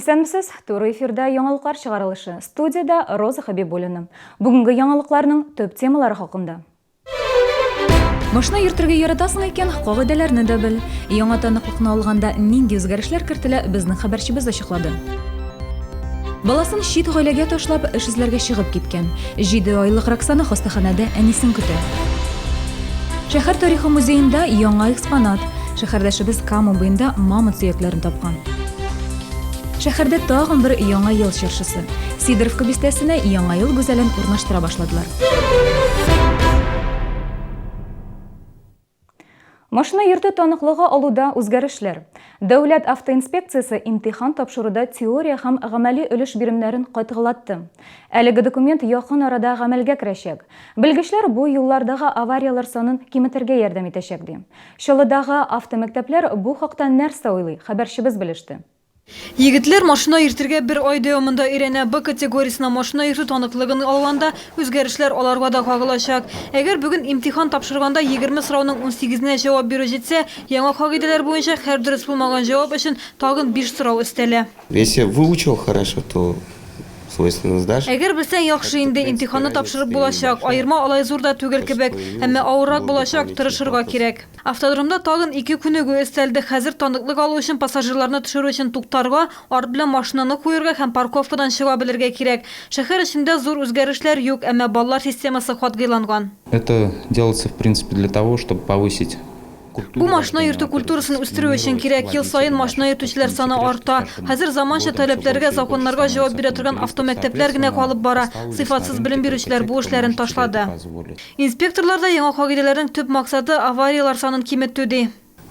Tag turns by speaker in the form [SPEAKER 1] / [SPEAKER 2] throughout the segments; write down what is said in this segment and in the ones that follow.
[SPEAKER 1] Исәнмесез, туры эфирда яңалыклар чыгарылышы. Студиядә Роза Хәбибуллина. Бүгенге яңалыкларның төп темалары хакында. Машина йөртергә яратасың икән, кагыйдәләрне дә бел. Яңа таныклыкны алганда нинди үзгәрешләр кертелә, безнең хәбәрчебез ачыклады. Баласын чит гаиләгә ташлап, эш эзләргә чыгып киткән. Җиде айлык Роксана хастаханәдә әнисен көтә. Шәһәр тарихы музеенда яңа экспонат. Шәһәрдәшебез Кама буенда мамонт сөякләрен тапкан. Шәһәрдә тагын бер Яңа ел чыршысы. Сидоровка бистәсенә Яңа ел гүзәлен урнаштыра башладылар. Машина йөртү таныклыгы алуда үзгәрешләр. Дәүләт автоинспекциясе имтихан тапшыруда теория һәм гамәли өлеш биремнәрен катгылатты. Әлеге документ якын арада гамәлгә керәчәк. Белгечләр бу юллардагы аварияләр санын киметергә ярдәм итәчәк, ди. Чаллыдагы автомәктәпләр бу хакта нәрсә уйлый, хәбәрчебез белеште.
[SPEAKER 2] Егетләр машина йөртергә бер ай дәвамында өйрәнә. Б категориясенә машина йөртү таныклыгын алганда, үзгәрешләр аларга да кагылачак. Әгәр бүген имтихан тапшырганда 20 сорауның унсигезенә җавап бирү җитсә, яңа кагыйдәләр буенча һәр дөрес булмаган җавап өчен тагын биш сорау өстәлә.
[SPEAKER 3] Если выучил хорошо, то свойственно сдашь.
[SPEAKER 2] Әгәр белсәң яхшы инде, имтиханны тапшырып булачак. Аерма алай зур да түгел кебек. Әмма авыррак булачак, тырышырга кирәк. Автодромда тагын ике күнегү өстәлде. Хәзер таныклык алу өчен пассажирларны төшерү өчен туктарга, арт белән машинаны куерга һәм парковкадан чыга белергә кирәк. Шәһәр эчендә зур үзгәрешләр юк, әмма баллар системасы катгыйланган.
[SPEAKER 4] Это делается, в принципе, для того, чтобы повысить
[SPEAKER 2] Бу машина йөртү культурасын үстерү өчен кирәк. Ел саен машина йөртүчеләр саны арта. Хәзер заманча таләпләргә, законнарга җавап бирә торган автомәктәпләр генә калып бара. Сыйфатсыз белем бирүчеләр бу эшләрен ташлады. Инспекторлар да яңа кагыйдәләрнең төп максаты, аварияләр санын киметү, ди.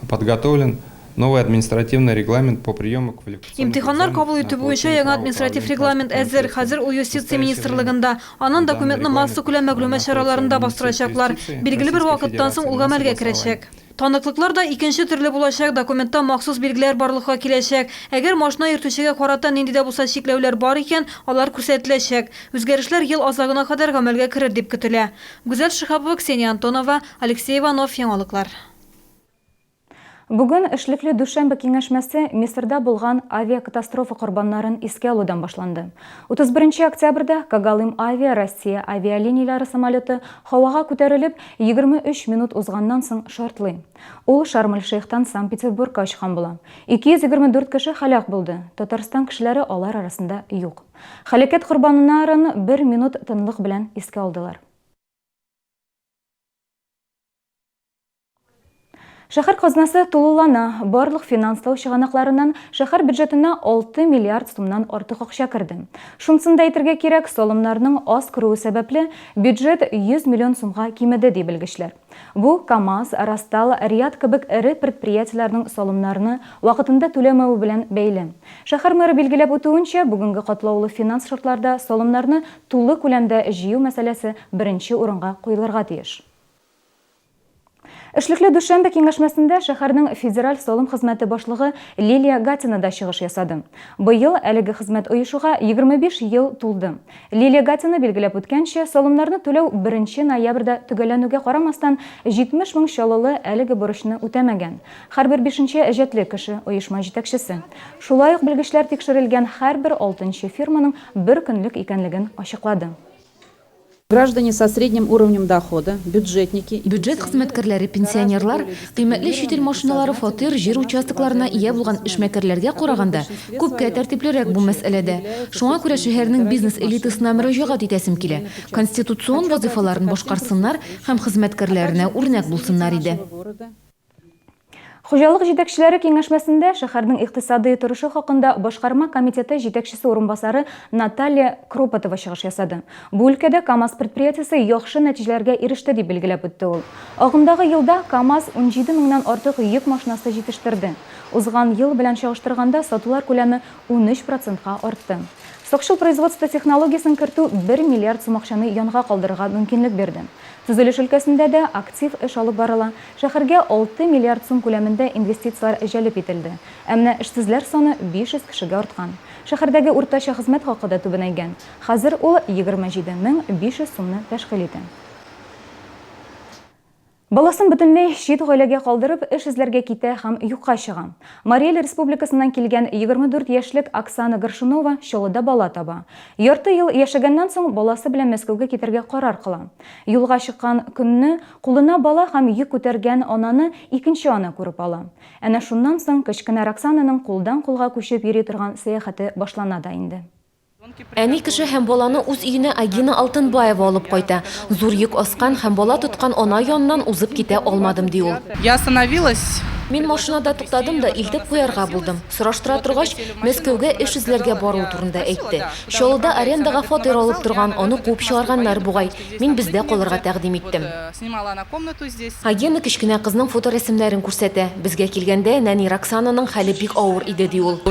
[SPEAKER 4] Подготовлен новый административный регламент по приему квалификационных
[SPEAKER 2] Имтиханнар кабул итү буенча яңа административ регламент әзер, хәзер ул Юстиция министрлыгында. Аннан документны массакүләм мәгълүмат чараларында бастырачаклар. Билгеле бер вакыттан соң ул гамәлгә керәчәк. Таныклыклар да икенче төрле булачак, документта махсус билгеләр барлыкка киләчәк. Әгәр машина йөртүчегә карата нинди дә булса чикләүләр бар икән, алар күрсәтеләчәк. Үзгәрешләр ел азагына кадәр гамәлгә керер дип көтелә. Гүзәл Шиһапова, Ксения Антонова, Алексей Иванов, Яңалыклар.
[SPEAKER 1] Бүген эшлекле дүшәмбе киңәшмәсе Мисырда булган авиакатастрофа корбаннарын искә алудан башланды. 31 октябрьдә Когалым Авиа Россия авиалинияләре самолеты һавага күтәрелеп, 23 минут узганнан соң шартлый. Ул Шарм-эль-Шейхтан Санкт-Петербургка очкан була. 224 кеше һәлак булды, Татарстан кешеләре алар арасында юк. Һәлакәт корбаннарын бер минут тынлык белән искә алдылар. Шәһәр казнасы тулылана, барлык финанслау чыганакларыннан шәһәр бюджетына 6 миллиард сумнан артык акча керде. Шунысын да әйтергә кирәк, салымнарның аз керүе сәбәпле, бюджет 100 миллион сумга кимеде, ди белгечләр. Бу КАМАЗ, Ростал, Риат кебек эре предприятиеләрнең салымнарны вакытында түләмәве белән бәйле. Шәһәр мэры билгеләп үтүенчә, бүгенге катлаулы финанс шартларда салымнарны тулы күләмдә җыю мәсьәләсе беренче урынга куелырга тиеш. Эшлекле дүшәмбе киңәшмәсендә шәһәрнең Федераль салым хезмәте башлыгы Лилия Гатина да чыгыш ясады. Быел әлеге хезмәт оешуга 25 ел тулды. Лилия Гатина билгеләп үткәнчә, салымнарны түләү беренче ноябрьдә төгәлләнүгә карамастан, 70 мең чаллылы әлеге бурычны үтәмәгән. Һәрбер бишенче әҗәтле кеше, оешма җитәкчесе. Шулай ук белгечләр тикшерелгән һәрбер алтынчы фирманың бер көнлек икәнлеген ачыклады.
[SPEAKER 5] Граждане со средним уровнем дохода, бюджетники.
[SPEAKER 6] Бюджет хезмәткәрләре, пенсионерлар, кыйммәтле чит ил машиналары, фатир, җир участокларына ия булган эшмәкәрләргә караганда, күпкә тәртиплерәк бу мәсьәләдә. Шуңа күрә шәһәрнең бизнес элитасына мөрәҗәгать итәсем килә, конституцион вазыйфаларын башкарсыннар һәм хезмәткәрләренә үрнәк булсыннар иде.
[SPEAKER 1] Хуҗалык җитәкчеләре киңәшмәсендә шәһәрнең икътисадый торышы хакында башкарма комитеты җитәкчесе урынбасары Наталья Кропотова чыгыш ясады. Бу өлкәдә КАМАЗ предприятиесе яхшы нәтиҗәләргә иреште, дип билгеләп үтте ул. Агымдагы елда КАМАЗ 17 меңнән артык йөк машинасы җитештерде. Узган ел белән чагыштырганда сатулар күләме 13 процентка артты. Сакчыл производство технологиясен кертү бер миллиард сум акчаны янга калдырырга мөмкинлек бирде. Төзелеш өлкәсендә дә актив эш алып барыла. Шәһәргә 6 миллиард сум күләмендә инвестицияләр җәлеп ителде. Ә менә эшсезләр саны 500 кешегә арткан. Шәһәрдәге уртача хезмәт хакы да түбәнәйгән. Хәзер ул 27 мең 500 сумны тәшкил итә. Баласын бөтенләй чит гаиләгә калдырып, эш эзләргә китә һәм юкка чыга. Марий Эл Республикасыннан килгән 24 яшьлек Оксана Горшунова Чаллыда бала таба. Ярты ел яшәгәннән соң баласы белән Мәскәүгә китәргә карар кыла. Юлга чыккан көнне кулына бала һәм йөк күтәргән ананы икенче ана күреп ала. Әнә шуннан соң кечкенә Роксананың кулдан-кулга күчеп йөри торган сәяхәте башлана да инде.
[SPEAKER 6] Әни кеше һәм баланы үз өенә Агина Алтынбаева алып кайта. Зур йөк аскан һәм бала тоткан ана яныннан узып китә алмадым, ди ул.
[SPEAKER 7] Я остановилась.
[SPEAKER 6] Мин машинада туктадым да илтеп куярга булдым. Сораштыра торгач, Мәскәүгә эш эзләргә баруы турында әйтте. Чаллыда арендага фатир алып торган, аны куып чыгарганнар бугай. Мин бездә калырга тәкъдим иттем. Агена кечкенә кызның фоторәсемнәрен күрсәтә. Безгә килгәндә, нәни Роксананың хәле бик авыр иде, ди ул.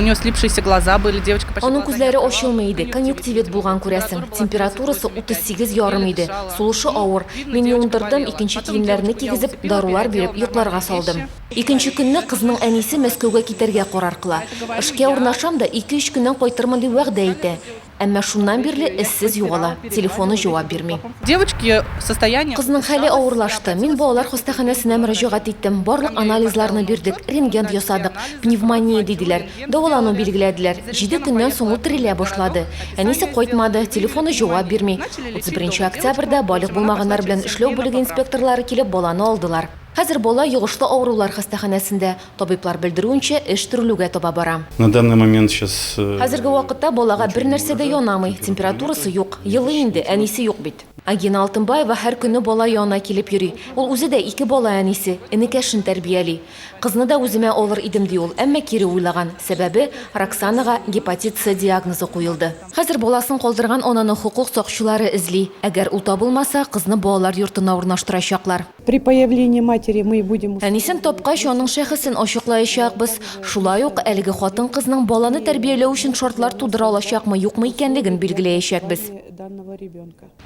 [SPEAKER 6] Аның күзләре ачылмый иде, конъюнктивит булган, күрәсең. Температурасы 38 ярым иде, сулышы авыр. Мин юындырдым, икенче киемнәрне кигезеп, дарулар биреп, йокларга салдым. Икенче көнне кызның әнисе Мәскәүгә китәргә карар кыла. Эшкә урнашам да, ике-өч көннән кайтырмын дип вәгъдә итә. Әмма шуннан бирле эзсез югала, телефоны җавап бирми. Кызның хәле авырлашты. Мин балалар хастаханәсенә мөрәҗәгать иттем. Барлык анализларны бирдек, рентген ясадык. Пневмония диделәр. Дәвалану билгеләделәр. Җиде көннән соң ул терелә башлады. Әнисе кайтмады, телефоны җавап бирми. 31 октябрьдә балигъ булмаганнар белән эшләү бүлеге инспекторлары килеп баланы алдылар. Хәзер бала йогышлы авырулар хастаханәсендә. Табиблар белдерүенчә, эш терелүгә таба бара.
[SPEAKER 8] На данный момент сейчас.
[SPEAKER 6] Хәзерге вакытта балага бернәрсә дә янамый, температурасы юк. Елый инде, әнисе юк бит. Агина Алтынбаева һәр көнне бала янына килеп йөри. Ул үзе дә ике бала әнисе, энекәшен тәрбияли. Кызны да үземә алыр идем, ди ул, әмма кире уйлаган. Сәбәбе, Роксанага гепатит С диагнозы куелды. Хәзер баласын калдырган ананы хокук сакчылары эзли. Әгәр ул табылмаса, кызны балалар йортына урнаштырачаклар.
[SPEAKER 9] При появлении матери мы будем.
[SPEAKER 6] Әнисен тапкач, аның шәхесен ачыклаячакбыз. Шулай ук әлеге хатын-кызның баланы тәрбияләү өчен шартлар тудыра алачакмы-юкмы икәнлеген билгеләячәкбез.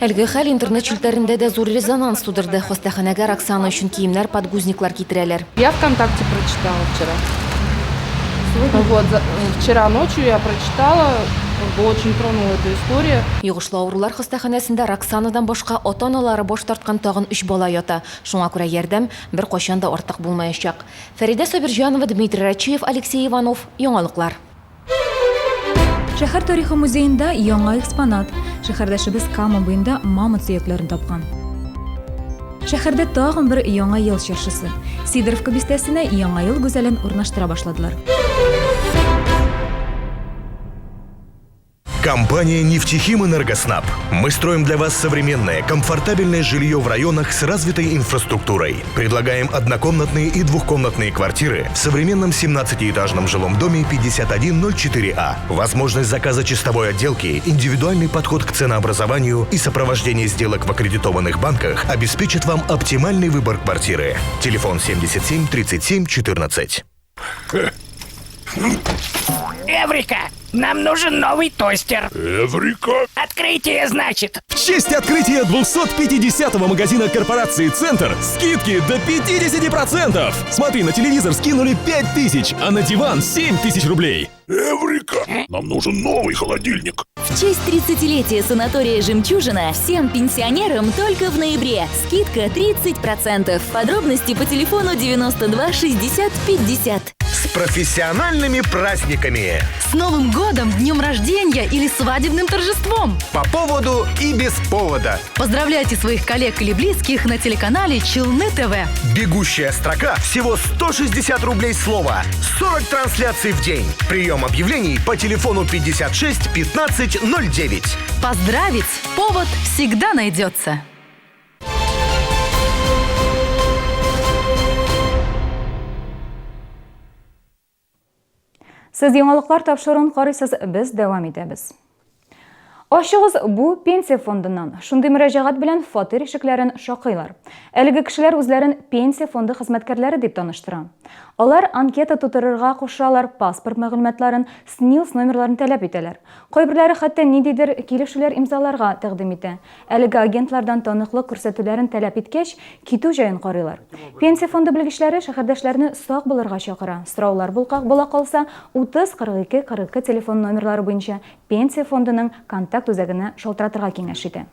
[SPEAKER 6] Әлеге хәл интернет челтәрендә дә зур резонанс тудырды. Хастаханәгә Роксана өчен киемнәр, подгузниклар китерәләр.
[SPEAKER 7] Я ВКонтакте прочитала вчера. Вот, вчера ночью я прочитала, очень тронула эта история.
[SPEAKER 6] Йогышлы авырулар хастаханәсендә Роксанадан башка ата-аналары баш тарткан тагын өч бала ята. Шуңа күрә ярдәм беркайчан да артык булмаячак. Фәридә Сабирҗанова, Дмитрий Рачиев, Алексей Иванов. Яңалыклар.
[SPEAKER 1] Шәһәр тарихы музеенда яңа экспонат. Шәһәрдәшебез Кама буенда мамонт сөякләрен тапкан. Шәһәрдә тагын бер яңа ел чыршысы. Сидоровка бистәсенә яңа ел гүзәлен урнаштыра башладылар.
[SPEAKER 10] Компания «Нефтехим Энергоснаб». Мы строим для вас современное, комфортабельное жилье в районах с развитой инфраструктурой. Предлагаем однокомнатные и двухкомнатные квартиры в современном 17-этажном жилом доме 5104А. Возможность заказа чистовой отделки, индивидуальный подход к ценообразованию и сопровождение сделок в аккредитованных банках обеспечит вам оптимальный выбор квартиры. Телефон 77 37 14.
[SPEAKER 11] Эврика! Нам нужен новый тостер.
[SPEAKER 12] Эврика!
[SPEAKER 11] Открытие, значит!
[SPEAKER 13] В честь открытия 250-го магазина корпорации «Центр» скидки до 50%! Смотри, на телевизор скинули 5000, а на диван 7000 рублей.
[SPEAKER 12] Эврика! Нам нужен новый холодильник.
[SPEAKER 14] В честь 30-летия санатория «Жемчужина» всем пенсионерам только в ноябре. Скидка 30%. Подробности по телефону 92 60 50.
[SPEAKER 10] С профессиональными праздниками!
[SPEAKER 15] С Новым годом, днем рождения или свадебным торжеством!
[SPEAKER 16] По поводу и без повода!
[SPEAKER 15] Поздравляйте своих коллег или близких на телеканале Челны ТВ.
[SPEAKER 10] Бегущая строка всего 160 рублей слова. 40 трансляций в день. Прием объявлений по телефону 56 15 09.
[SPEAKER 15] Поздравить повод всегда найдется.
[SPEAKER 1] Сез яңалыклар тапшыруын карыйсыз, без дәвам итәбез. Ачыгыз бу пенсия фондыннан. Шундый мөрәҗәгать белән фатир ишекләрен шакыйлар. Әлеге кешеләр үзләрен пенсия фонды хезмәткәрләре дип таныштыра. Алар анкета тутырырга кушалар, паспорт мәгълүматларын, СНИЛС номерларын таләп итәләр. Кайберләре хәтта ниндидер килешүләр имзаларга тәкъдим итә. Әлеге агентлардан таныклык күрсәтүләрен таләп иткәч, китү җаен карыйлар. Пенсия фонды белгечләре шәһәрдәшләрне сак булырга чакыра. Сораулар була калса, 30 42 42 телефон номерлары буенча Пенсия фондының контакт үзәгенә шалтыратырга киңәш итә.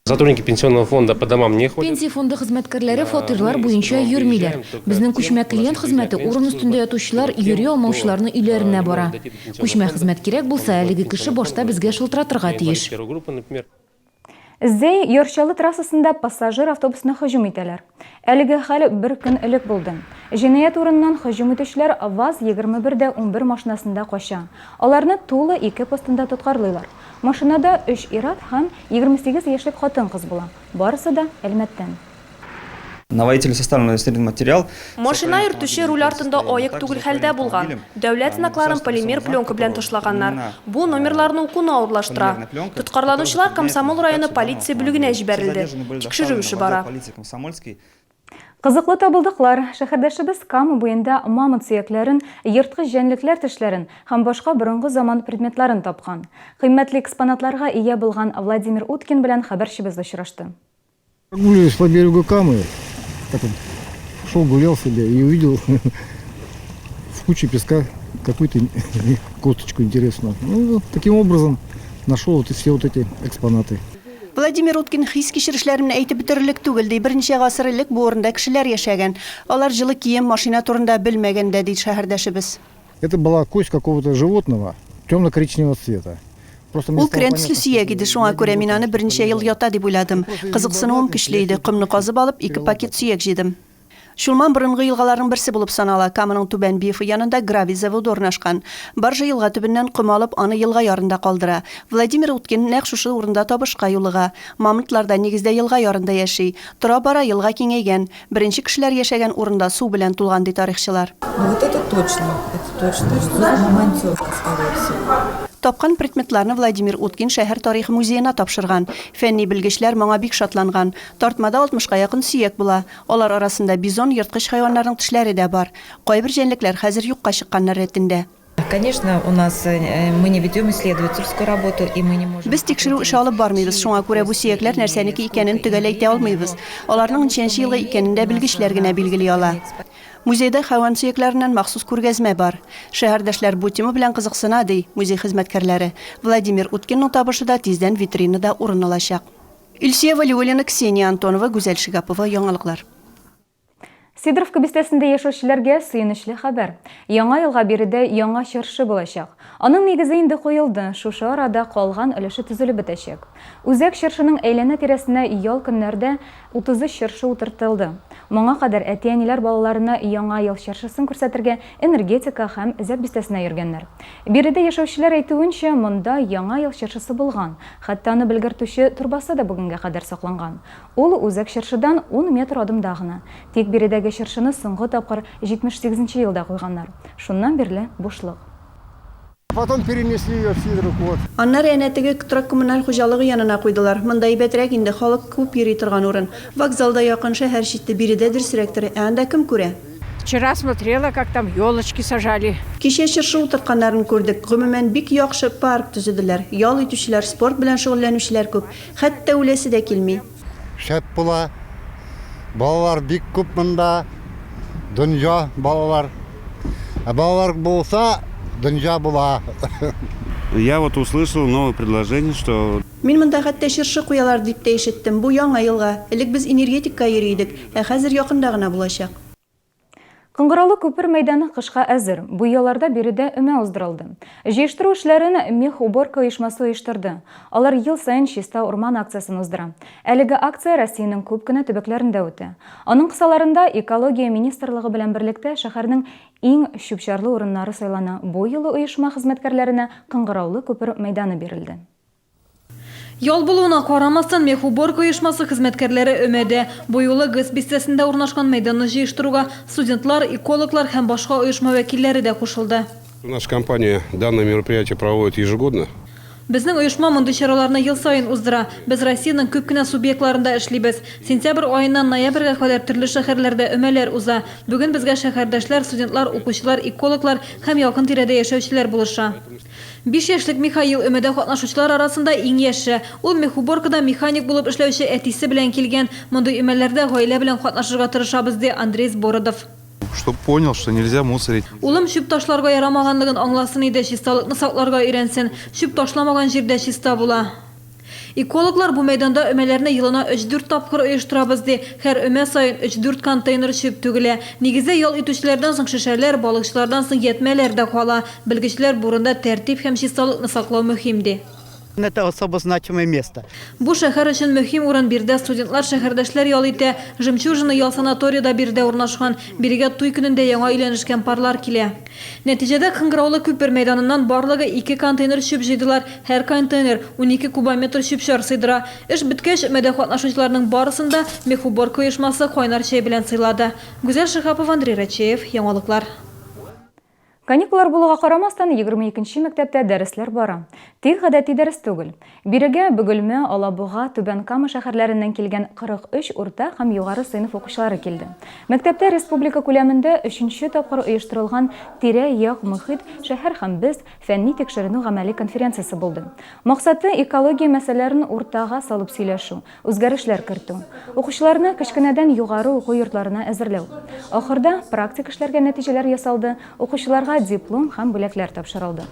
[SPEAKER 8] Сотрудники пенсионного фонда по домам не ходят.
[SPEAKER 6] Пенсия фонды хезмәткәрләре фатирлар буенча йөрмиләр. Безнең күчмә клиент хезмәте урын өстендә ятучылар, йөри алмаучыларны өйләренә бара. Күчмә хезмәт кирәк булса, әлеге кеше башта безгә шылтыратырга тиеш.
[SPEAKER 1] Зәй, Яр Чаллы трассасында пассажир автобусына һөҗүм итәләр. Әлеге хәл бер көн элек булды. Җинаять урыныннан һөҗүм итүчеләр ваз 21 дә 11 машинасында кача. Аларны Тула 2 постында тоткарлыйлар. Машинада өч ир-ат һәм 28 яшьлек хатын-кыз була. Барысы да Әлмәттән.
[SPEAKER 17] На водителя составлен административный материал.
[SPEAKER 18] Машина йөртүче руль артында аек түгел хәлдә булган. Дәүләт знакларын полимер пленка белән тышлаганнар. Бу номерларны укуны авырлаштыра. Тоткарланучылар Комсомол районы полиция бүлегенә җибәрелде. Тикшерү эше бара.
[SPEAKER 1] Кызыклы табылдыклар. Шәһәрдәшебез Кама буенда мамонт сөякләрен, ерткыч җәнлекләр тешләрен һәм башка борынгы заман предметларын тапкан. Кыйммәтле экспонатларга ия булган Владимир Уткин белән хәбәрчебез очрашты.
[SPEAKER 19] Прогуливаясь по берегу Камы, так вот, шел, гулял себе и увидел в куче песка какую-то косточку интересную. Ну, таким образом нашел вот все вот эти экспонаты.
[SPEAKER 20] Владимир Уткин хис-кичерешләремне әйтеп бетерерлек түгел, ди. Берничә гасыр элек бу урында кешеләр яшәгән. Алар җылы кием, машина турында белмәгән дә, ди шәһәрдәшебез.
[SPEAKER 19] Это была кость какого-то животного темно-коричневого цвета.
[SPEAKER 20] Ул көрән төсле сөяк иде, шуңа күрә мин аны берничә ел ята дип уйладым. Кызыксынуым көчле иде, комны казып алып, ике пакет сөяк җыйдым. Чулман борынгы елгаларның берсе булып санала. Каманың түбән Биефы янында гравий заводы урнашкан. Баржа елга төбеннән ком алып, аны елга ярында калдыра. Владимир Уткин нәкъ шушы урында табышка юлыга. Мамонтлар да нигездә елга ярында яши. Тора-бара елга киңәйгән. Беренче кешеләр яшәгән урында су белән тулган, ди тарихчылар.
[SPEAKER 21] Ну вот это точно, это точно, что мамонтенка, скорее всего.
[SPEAKER 20] Тапкан предметларны Владимир Уткин шәһәр тарихы музеена тапшырган. Фәнни белгечләр моңа бик шатланган. Тартмада алтмышка якын сөяк була. Алар арасында бизон, ерткыч хайваннарның тешләре дә бар. Кайбер җәнлекләр хәзер юкка чыкканнар рәтендә.
[SPEAKER 21] Конечно, у нас э, мы не ведем исследовательскую работу, и мы не можем...
[SPEAKER 20] Без тикшерү эше алып бармыйбыз, шуңа күрә бу сөякләр нәрсәнеке икәнен төгәл әйтә алмыйбыз. Аларның ничәнче елгы икәнен дә белгечләр генә билгели ала. Музейда хайван сөякләреннән махсус күргәзмә бар. Шәһәрдәшләр бу тема белән кызыксына, ди музей хезмәткәрләре. Владимир Уткинның табышы да тиздән витринада урын алачак. Илсөя Вәлиуллина, Ксения Антонова, Гүзәл Шигапова, Яңалыклар.
[SPEAKER 1] Сидоровка бистәсендә яшәүчеләргә сөенечле хәбәр. Яңа елга биредә яңа чыршы булачак. Аның нигезе инде куелды, шушы арада калган өлеше төзелеп бетәчәк. Үзәк чыршының әйләнә-тирәсенә ял көннәрдә 33 чыршы утыртылды. Моңа кадәр әти-әниләр балаларына Яңа ел чыршысын күрсәтергә Энергетика һәм Зәб бистәсенә йөргәннәр. Биредә яшәүчеләр әйтүенчә, монда Яңа ел чыршысы булган, хәтта аны белгертүче торбасы да бүгенгә кадәр сакланган. Ул үзәк чыршыдан ун метр адымда гына. Тик биредәге чыршыны соңгы тапкыр 78 нче елда куйганнар. Шуннан бирле бушлык.
[SPEAKER 19] Потом перенесли ее в Сидоровку, вот.
[SPEAKER 20] Аннары әнә теге торак-коммуналь хуҗалыгы янына куйдылар. Монда әйбәтрәк инде, халык күп йөри торган урын. Вокзал да якын, шәһәр чите, биредә дөресрәктер, ә анда кем күрә?
[SPEAKER 22] Вчера смотрела, как там елочки сажали.
[SPEAKER 20] Кичә чыршы утыртканнарын күрдек. Гомумән, бик яхшы парк төзеделәр. Ял итүчеләр, спорт белән шөгыльләнүчеләр күп. Хәтта үләсе дә килми.
[SPEAKER 23] Шәп була. Балалар бик күп монда. Дөнья балалар. Ә балалар булса, дөнья була.
[SPEAKER 24] Я вот услышал новое предложение, что.
[SPEAKER 20] Мин монда хәтта чыршы куялар дип тә ишеттем. Бу Яңа елга. Элек без Энергетикка йөри идек, ә хәзер якында гына булачак.
[SPEAKER 1] Кыңгыраулы күпер мәйданы кышка әзер. Бу ялларда биредә өмә уздырылды. Җыештыру эшләрен Мехуборка оешмасы оештырды. Алар ел саен Чиста урман акциясен уздыра. Әлеге акция Россиянең күп кенә төбәкләрендә үтә. Аның кысаларында Экология министрлыгы белән берлектә шәһәрнең иң чүп-чарлы урыннары сайлана. Бу юлы оешма хезмәткәрләренә Кыңгыраулы күпер мәйданы бирелде.
[SPEAKER 2] Ял булуына карамастан, Мехуборка оешмасы хезмәткәрләре өмәдә. Бу юлы ГЭС бистәсендә урнашкан мәйданны җыештыруга студентлар, экологлар һәм башка оешма вәкилләре дә кушылды.
[SPEAKER 25] Наша компания данное мероприятие проводит ежегодно.
[SPEAKER 2] Безнең оешма мондый чараларны ел саен уздыра. Без Россиянең күп кенә субъектларында эшлибез. Сентябрь аеннан ноябрьгә кадәр төрле шәһәрләрдә өмәләр уза. Бүген безгә шәһәрдәшләр, студентлар, укучылар, экологлар һәм якын-тирәдә яшәүчеләр булыша. Биш яшьлек Михаил өмәдә катнашучылар арасында иң яше. Ул мехуборкада механик булып эшләүче әтисе белән килгән. Мондый өмәләрдә гаилә белән катнашырга тырышабыз, ди Андрей Сбородов.
[SPEAKER 26] Чтоб понял, что нельзя мусорить.
[SPEAKER 2] Улым чүп ташларга ярамаганлыгын аңласын иде, чисталыкны сакларга өйрәнсен. Чүп ташламаган җирдә чиста була. Экологлар бу мәйданда өмәләрне елына өч-дүрт тапкыр оештырабыз, ди. Һәр өмә саен өч-дүрт контейнер чүп түгелә. Нигездә ял итүчеләрдән соң шешәләр, балыкчылардан соң ятьмәләр дә кала. Белгечләр бу урында тәртип һәм чисталыкны саклау мөһим, ди.
[SPEAKER 3] Это особо значимое место.
[SPEAKER 2] Бу шәһәр өчен мөһим урын, биредә студентлар, шәһәрдәшләр ял итә. Жемчужина ял санаторие да биредә урнашкан. Бирегә туй көнендә яңа өйләнешкән парлар килә. Нәтиҗәдә, Кыңгыраулы күпер мәйданыннан барлыгы ике контейнер чүп җыйдылар, һәр контейнер 12 кубометр чүп-чар сыйдыра. Эш беткәч, өмәдә катнашучыларның барысын да Мехуборка оешмасы кайнар чәй белән сыйлады. Гүзәл Шиһапова, Андрей Рачеев, Яңалыклар.
[SPEAKER 1] Каникуллар булуга карамастан, 22 нче мәктәптә дәресләр бара. Тик гадәти дәрес түгел. Бирегә Бөгелмә, Алабуга, Түбән Кама шәһәрләреннән килгән 43 урта һәм югары сыйныф укучылары килде. Мәктәптә республика күләмендә өченче тапкыр оештырылган Тирә-як мохит, шәһәр һәм без фәнни-тикшеренү-гамәли конференциясе булды. Максаты, экология мәсьәләләрен уртага салып сөйләшү, үзгәрешләр кертү. Укучыларны кечкенәдән югары уку йортларына әзерләү. Ахырда практик эшләргә нәтиҗәләр ясалды, укучыларга диплом һәм бүләкләр тапшырылды.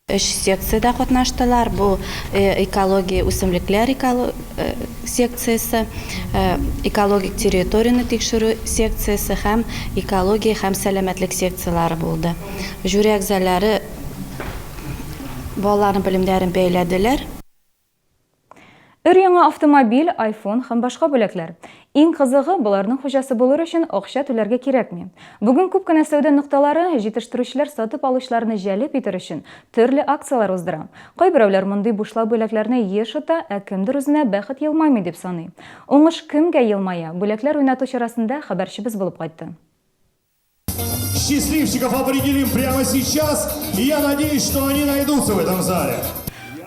[SPEAKER 4] Өч секциядә катнаштылар. Бу экология үсемлекләр секциясе, экологик территорияне тикшерү секциясе һәм экология һәм сәламәтлек секцияләре булды. Жюри әгъзалары балаларның белемнәрен бәяләделәр.
[SPEAKER 1] Өр-яңа автомобиль, айфон һәм башка бүләкләр. Иң кызыгы, боларның хуҗасы булыр өчен акча түләргә кирәкми. Бүген күп кенә сәүдә нокталары, җитештерүчеләр сатып алучыларны җәлеп итер өчен, төрле акцияләр уздыра. Кайберәүләр мондый бушлай бүләкләрне еш ота, ә кемдер үзенә бәхет елмаймый дип саный. Уңыш кемгә елмая? Бүләкләр уйнату чарасында хәбәрчебез булып кайтты.
[SPEAKER 5] Счастливчиков определим прямо сейчас, и я надеюсь, что они найдутся в этом зале.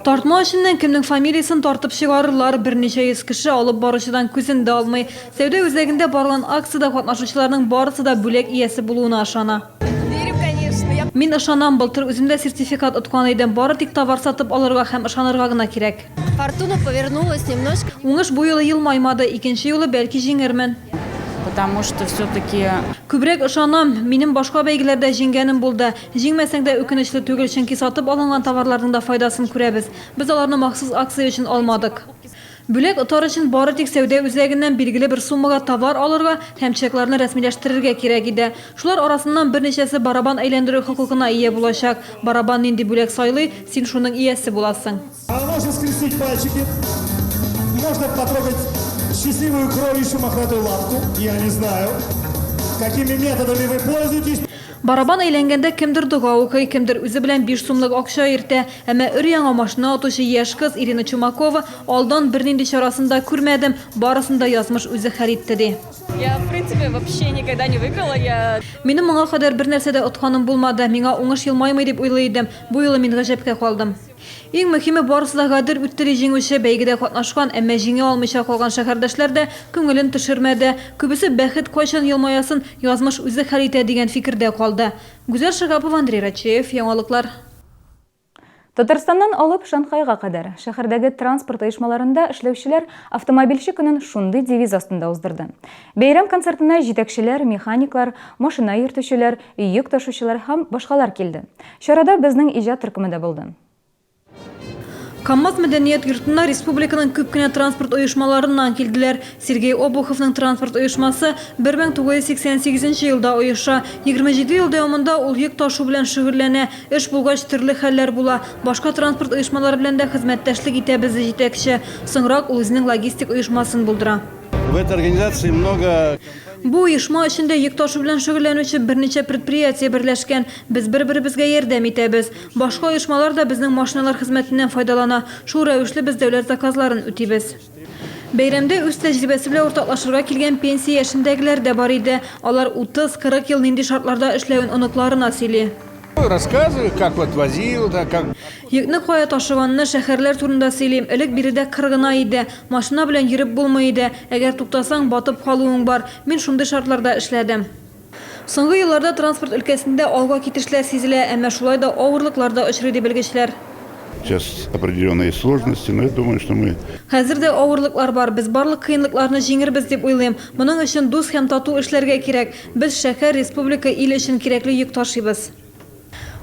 [SPEAKER 2] Тартма эченнән кемнең фамилиясен тартып чыгарырлар, берничә йөз кеше алып баручыдан күзен дә алмый. Сәүдә үзәгендә барган акциядә катнашучыларның барысы да бүләк иясе булуына ышана.
[SPEAKER 7] Верю, конечно. Я.
[SPEAKER 2] Мин ышанам, былтыр үзем дә сертификат откан идем. Бары тик товар сатып алырга һәм ышанырга гына кирәк.
[SPEAKER 7] Фортуна повернулась немножко.
[SPEAKER 2] Уңыш бу юлы елмаймады, икенче юлы бәлки җиңермен.
[SPEAKER 9] Потому что все-таки.
[SPEAKER 2] Күбрәк ышанам, минем башка бәйгеләрдә җиңгәнем булды. Җиңмәсәң дә үкенечле түгел, чөнки сатып алынган товарларның да файдасын күрәбез. Без аларны махсус акция өчен алмадык. Бүләк отар өчен бары тик сәүдә үзәгеннән билгеле бер суммага товар алырга һәм чекларны рәсмиләштерергә кирәк иде. Шулар арасыннан берничәсе барабан әйләндерү хокукына ия булачак. Барабан нинди бүләк сайлый, син шуның иясе буласың.
[SPEAKER 5] А можно скрестить пальчики, можно потрогать счастливую кроличью мохнатую лапку, я не знаю, какими методами вы пользуетесь.
[SPEAKER 2] Барабан әйләнгәндә кемдер дога укый, кемдер үзе белән биш сумлык акча йөртә. Әмма өр-яңа машина отучы яшь кыз Ирина Чумакова алдан бернинди чарасын да күрмәдем, барысын да язмыш үзе хәл итте, ди.
[SPEAKER 7] Я, в принципе, вообще никогда не выиграла, я.
[SPEAKER 2] Минем моңа кадәр бернәрсә дә отканым булмады, миңа уңыш елмаймый дип уйлый идем, бу юлы мин гаҗәпкә калдым. Иң мөһиме, барысы да гадел үтте, ди җиңүче. Бәйгедә катнашкан, әмма җиңә алмыйча калган шәһәрдәшләр дә күңелен төшермәде. Күбесе бәхет кайчан елмаясын язмыш үзе хәл итә дигән фикердә калды. Гүзәл Шиһапова, Андрей Рачеев, Яңалыклар.
[SPEAKER 1] Татарстаннан алып Шанхайга кадәр, шәһәрдәге транспорт оешмаларында эшләүчеләр Автомобильче көнен шундый девиз астында уздырды. Бәйрәм концертына җитәкчеләр, механиклар, машина йөртүчеләр, йөк ташучылар һәм башкалар килде. Чарада безнең иҗат төркеме дә булды.
[SPEAKER 2] КАМАЗ мәдәният йортына республиканың күп кенә транспорт оешмаларыннан килделәр. Сергей Обуховның транспорт оешмасы 1988 нче елда оеша. 27 ел дәвамында ул йөк ташу белән шөгыльләнә. Эш булгач, төрле хәлләр була. Башка транспорт оешмалары белән дә хезмәттәшлек итәбез, ди җитәкче. Соңрак ул үзенең логистик оешмасын булдыра.
[SPEAKER 24] В этой организации много.
[SPEAKER 2] Бу оешма эчендә йөк ташу белән шөгыльләнүче берничә предприятие берләшкән. Без бер-беребезгә ярдәм итәбез. Башка оешмалар да безнең машиналар хезмәтеннән файдалана. Шул рәвешле без дәүләт заказларын үтибез. Бәйрәмдә үз тәҗрибәсе белән уртаклашырга килгән пенсия яшендәгеләр дә бар иде. Алар 30, 40 ел нинди шартларда эшләвен оныкларына сөйли.
[SPEAKER 5] Рассказываю, как вот возил, да, как.
[SPEAKER 2] Йөкне кая ташыганны, шәһәрләр турында сөйлим. Элек биредә кыр гына иде. Машина белән йөреп булмый иде. Әгәр туктасаң, батып калуың бар. Мин шундый шартларда эшләдем. Соңгы елларда транспорт өлкәсендә алга китешләр сизелә, әмма шулай да авырлыклар да очрый, ди белгечләр.
[SPEAKER 12] Сейчас определенные сложности, но я думаю, что мы.
[SPEAKER 2] Хәзер дә авырлыклар бар. Без барлык кыенлыкларны җиңербез дип уйлыйм. Моның өчен дус һәм тату эшләргә кирәк. Без шәһәр, республика, ил өчен кирәкле йөк ташыйбыз.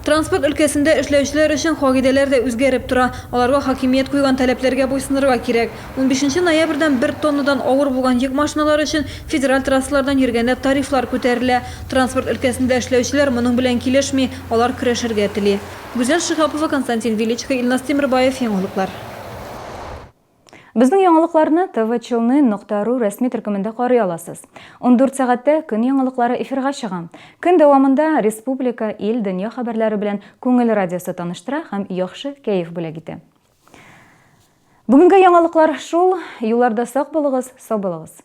[SPEAKER 2] Транспорт өлкәсендә эшләүчеләр өчен кагыйдәләр дә үзгәреп тора. Аларга хакимият куйган таләпләргә буйсынырга кирәк. Унбишенче ноябрьдән бер тоннадан авыр булган йөк машиналары өчен федераль трассалардан йөргәндә тарифлар күтәрелә. Транспорт өлкәсендә эшләүчеләр моның белән килешми, алар көрәшергә тели. Гүзәл Шиһапова, Константин Величко, Илназ Тимербаев, Яңалыклар.
[SPEAKER 1] Безнең яңалыкларны tvchelny нокта ру рәсми төркемендә карый аласыз. 14 сәгатьтә көн яңалыклары эфирга чыга. Көн дәвамында республика, ил, дөнья хәбәрләре белән Күңел радиосы таныштыра һәм яхшы кәеф бүләк итә. Бүгенге яңалыклар шул. Юлларда сак булыгыз, сау булыгыз.